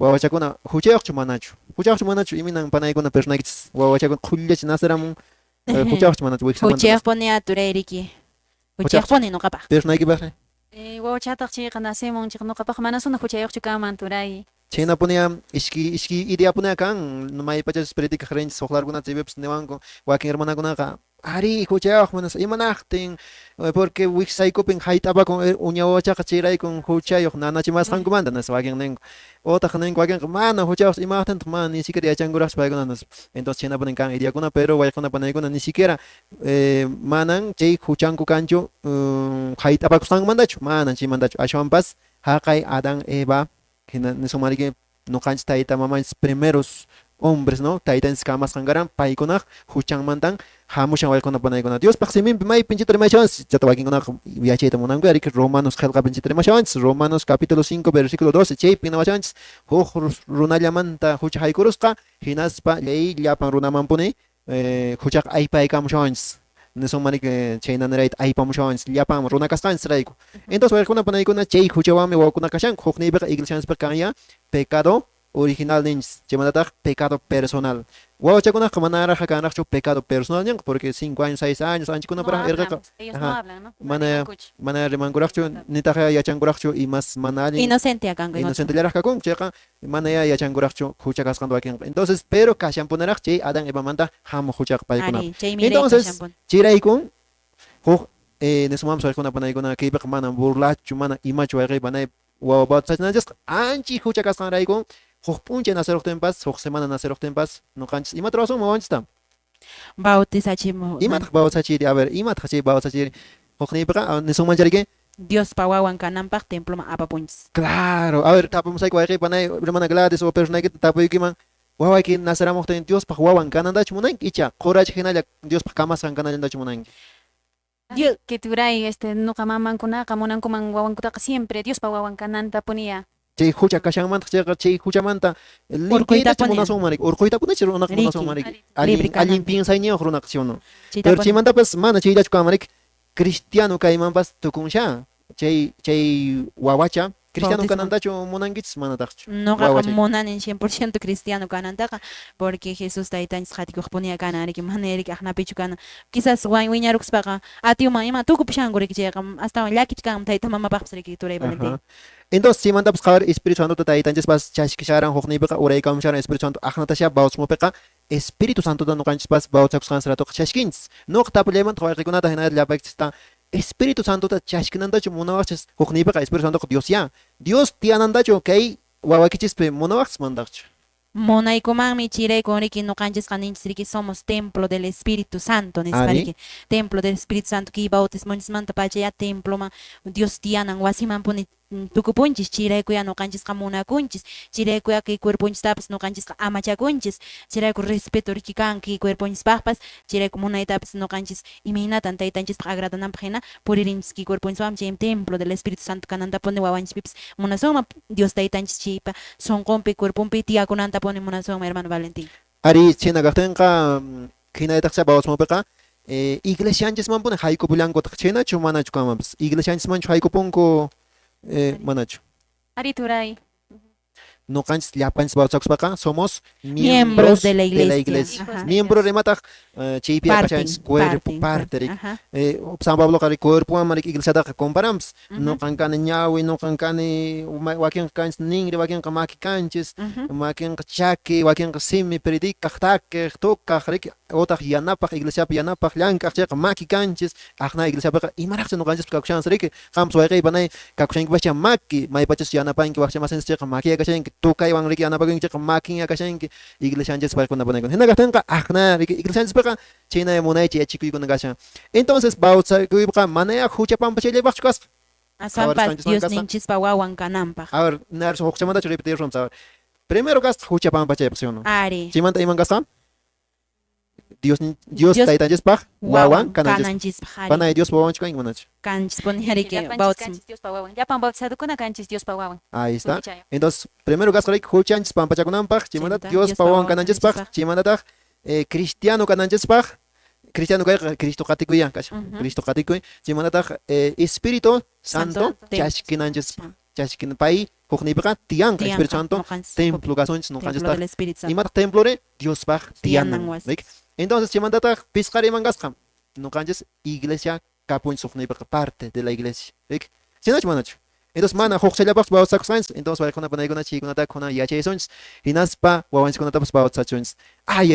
Wawachakuna huchayuqchu manachu? Huchayuqchu manachu? Iminan panaykuna personaykichis wawachakuna qhullachi naceramun huchayuqchu manachu wiksamanta? Huchayuqpuni turay riki. Huchayuqpuni nuqapaq. Personaykipaqri? Wawachataq chayqa nacemun chayqa nuqapaq manasuna huchayuqchu kanman turay. Chhaynapunia iski ideapunia kan maypachachus predicaq rinchis huk largunata chaypipas niwanku wakin hermanakunaqa ari huchayuq manas imanaqtin porque wiksaykupin hayt'apakun uña wawachaqa chayraykun huchayuq nanachimasqankumanta nispa wakin ninku utaq ninku wakinqa mana huchayuq imaqtintaq mana ni siquiera yachankuraqchu paykuna nispa. Entonces chhaynapunin kan ideakuna pero wayquna panaykuna ni siquiera manan chay huchanku kanchu hayt'apakusqankumantachu manan chaymantachu ashwanpas haqay Adán Eva hina nisunmariki nuqanchis tayta mamanchis primeros hombres, no? Taytanchis kamasqan karan paykunaq huchanmantan hamushan wayquna panaykuna. Diospaq siminpi maypin chayta rimashawanchis chata wakinkunaqa yachayta munanku riki Romanos qillqapin chayta rimashawanchis Romanos capítulo 5 versículo 12 chaypin niwashanchis huk runallamanta hucha haykurusqa hinaspa ley llapan runamanpuni huchaqa aypaykamushawanchis nisunmariki chayna nirayta aypamushawanchis llapan runa kasqanchis rayku. Entonces wayquna panaykuna chay huchawanmi wawakuna kashanku hukniypiqa iglesianchispiqa kanya pecado original ninchis chaymantataq pecado personal. Wawachakunaqa manaraqqa kanraqchu pecado personal ninqa porque 5 años 6 años anchakunapaq irqiqa mana mana rimankuraqchu nitaq yachankuraqchu imas mana allin inocente kanku inocentellaraq kakunku chayqa mana ya yachankuraqchu hucha kasqanta wakinqa. Entonces pero kashanpunaraq chay Adán Evamanta hamuq huchaqa paykunapaq. Entonces chayraykun huk nisumanpas waykuna panaykuna kaypiqa mana burlachu mana imachu wayqey panay wawa bautizachinanchis anchi hucha kasqanraykun huk p'unchay naceruqtinpas huk semana naceruqtinpas nuqanchis imata ruwasunman wawanchista? Bautizachimu. Imataq bautizachiri? A ver, imataq chay bautizachiri? Hukniypiqa nisunman chariki Diospa wawan kananpaq temploman apapunchis. Claro. A ver, tapumusayki wayqey panay hermana Gladys o personaykita tapuykiman wawayki naceramuqtin Diospaq wawan kanantachu munanki icha qurachi hinalla Diospaq kamasqan kanallantachu munanki? Dios que turay nuqa mamankunaqa munankuman wawankutaqa siempre Diospa wawan kananta puniya. Chay hucha kashanmantaq chayqa chay huchamanta limpiaytachu munasunman riki urquytapunichu runaqa munasunman riki allin allin piensayniyuq runaqa ¿sí o no? Pero chaymantapas mana chayllachu kanman riki cristiano kaymanpas tukunsha chay chay wawacha cristiano kanantachu munankichis manataqchu? Nuqaqa munani 100% cristiano kanantaqa porque Jesús taytanchis qatikuqpuniya kanan riki mana riki aqnapichu kanan quizás wiñarukuspaqa atiuman ima tukupushanku riki chayqa astawan llakichi kanman tayta mamapaqpas riki turay Valentín. Entonces chaymantapas qhawar Espíritu Santota taytanchispas chaskisharan hukniypiqa uraykamusharan Espíritu Santo aqnatasha bautismopiqa Espíritu Santota nuqanchispas bautizakusqanchis ratoqa chaskinchis. Nuqa tapullaymantaq wayqikunata hinallataq llapaykichista Espíritu Santota chaskinantachu munawaqchis hukniypiqa Espíritu Santoqa Dios ya. Dios tiyanantachu kay wawakichispi munawaqchis manataqchu? Munaykumanmi chayraykun riki nuqanchisqa ninchis riki somos templo del Espíritu Santo nispa riki templo del Espíritu Santo kay bautismonchismanta pacha ya temploman Dios tiyanan wasimanpuni tukupunchis chayrayku ya nuqanchisqa munakunchis chayrayku ya kay cuerponchistapas nuqanchisqa amachakunchis chayrayku respeto riki kan kay cuerponchispaqpas chayrayku munaytapas nuqanchis imaynatan taytanchispaq agradananpaq hina puririnchis kay cuerponchiswan chay templo del Espíritu Santo kanantapuni wawanchispipas munasunman Dios taytanchis chaypa sunqunpi cuerponpi tiyakunantapuni munasunman hermano Valentín. Ari chhayna kaqtinqa hinallataqcha bautismopiqa iglesianchismanpuni haykupullankutaq chhaynachu manachu kanmanpas iglesianchismanchu haykupunku manachu? Ari turay. Nuqanchis llapanchis bautizakuspaqa somos miembros de la iglesia. Miembro rimataq chaypi akashanchis cuerpo parte riki. San Pabloqa riki cuerpowan riki iglesiataqa comparanpas. Nuqan kani ñawi, nuqan kani wakinqa kanchis ninri, wakinqa maki kanchis, wakinqa chaki, wakinqa simi predicaq, takiq, tocaq riki utaq yanapaq iglesiapi yanapaq llank'aq chayqa maki kanchis. Aqna iglesiapiqa imaraqcha nuqanchispas kakushanchis riki. Qampas wayqey panay kakushankipascha maki, maypachas yanapanki wakcha masinchis chayqa makiya kashanki, tukaywan riki yanapakunki chayqa makinya kashanki iglesianchis paykuna panaykuna. Hina kaqtinqa aqna riki iglesianchispiqa chayna munaycha yachikuykuna kashan. Entonces bautizakuyqa manaya hucha pampachayllapaqchu kasqa. Aswanpas Diosninchispa wawan kananpaq. A ver, narso huchamantachu repetir a ver. Primero kasqa hucha pampachaypaq, ¿sí o no? Ari. Chaymanta iman kasqa? Dios Dios taytanchispaq wawan kananchispaq. Panay Diospa wawanchu kanki manachu? Kanchis puni riki bautismo. Diospa wawan. Llapan bautizadokuna kanchis Diospa wawan. Ahí está. Entonces, primero kasqa riki huchanchis pampachakunanpaq, chaymanta Diospa wawan kananchispaq, chaymantataq cristiano kananchispaq, cristiano kayqa Cristo qatikuy kashan. Cristo qatikuy, chaymantataq Espíritu Santo chaskinanchispaq. Chashkin pay hukniypiqa tiyanqa Espíritu Santo templo kasunchis noqanchistaq. Imataq templori? Diospaq tiyanan. Entonces chaymantataq pisqari iman kasqa? Noqanchis iglesia kapunchis hukniypiqa, parte de la iglesia. Chaynachu manachu? Entonces mana hukchallapaqchu bautizakusqanchis. Entonces wayqikuna panaykuna chaykunata kunan yachaysunchis. Hinaspa wawanchiskunatapas bautizachunchis. Ay.